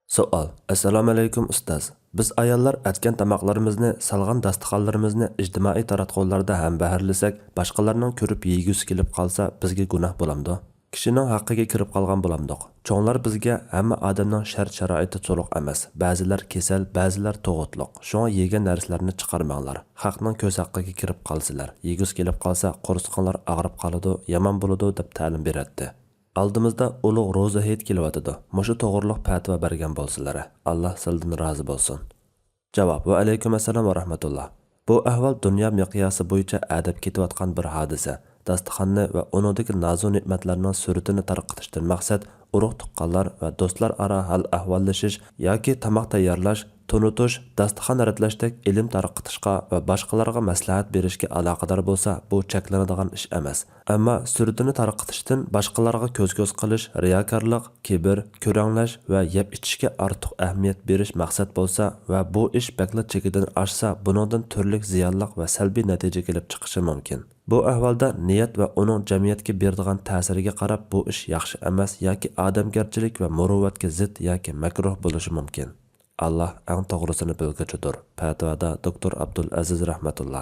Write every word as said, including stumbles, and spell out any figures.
سوئال. ئەسسالامۇئەلەيكۇم ئۇستاز. بىز ئاياللار ئەتكەن تاماقلىرىمىزنى، سالغان داستىخانلىرىمىزنى ئىجتىمائىي تاراتقۇلاردا ھەمبەھىرلىسەك، باشقىلارنىڭ كۆرۈپ يېگۈسى كېلىپ قالسا، بىزگە گۇناھ بولامدۇ؟ كىشىنىڭ ھەققىگە كىرىپ قالغان بولامدۇق؟ چوڭلار بىزگە ھەممە ئادەمنىڭ شەرت-شارائىتى تولۇق ئەمەس، بەزىلەر كېسەل، بەزىلەر تۇغۇتلۇق، شۇڭا يېگەن نەرسىلەرنى چىقارماڭلار، خەقنىڭ كۆز ھەققىگە كىرىپ قالىسىلەر، يېگۈسى كېلىپ قالسا قورسىقىڭلار ئاغرىپ قالىدۇ، يامان بولىدۇ دەپ تەلىم بېرەتتى. ئالدىمىزدا ئۇلۇغ روزا ھېيت كېلىۋاتىدۇ. مۇشۇ توغرۇلۇق پەتىۋا بەرگەن بولسىلىرى. ئاللا سىلىدىن رازى بولسۇن. جاۋاب. ۋەئەلەيكۇم ئەسسالام ۋە رەھمەتۇللا. بۇ ئەھۋال دۇنيا مىقياسى بويىچە ئەدەپ كېتىۋاتقان بىر ھادىسە. داستىخاننى ۋە ئۇنىڭدىكى نازۇ نېمەتلەرنىڭ سۈرىتىنى تارقىتىشتىن مەقسەت ئۇرۇق-تۇغقانلار ۋە دوستلار ئارا ھال-ئەھۋاللىشىش ياكى تاماق تەييارلاش، تونۇتۇش، داستىخان رەتلەشتەك ئىلىم تارقىتىشقا ۋە باشقىلارغا مەسلىھەت بېرىشكە ئالاقىدار بولسا، بۇ چەكلىنىدىغان ئىش ئەمەس. ئەمما سۈرىتىنى تارقىتىشتىن باشقىلارغا كۆز-كۆز قىلىش، رىياكارلىق، كىبىر، كۆرەڭلەش ۋە يەپ-ئىچىشكە ئارتۇق ئەھمىيەت بېرىش مەقسەت بولسا ۋە بۇ ئىش بەكلا چېكىدىن ئاشسا، بۇنىڭدىن تۈرلۈك زىيانلىق ۋە سەلبىي نەتىجە كېلىپ چىقىشى مۇمكىن. بۇ ئەھۋالدا نىيەت ۋە ئۇنىڭ جەمئىيەتكە بېرىدىغان تەسىرىگە قاراپ بۇ ئىش ياخشى ئەمەس ياكى ئادەمگەرچىلىك ۋە مۇرۇۋۋەتكە زىت ياكى مەكرۇھ بولۇشى مۇمكىن. ئاللا ئەڭ توغرىسىنى بىلگۈچىدۇر. پەتىۋادا دوكتور ئابدۇل ئەزىز رەھمەتۇللا.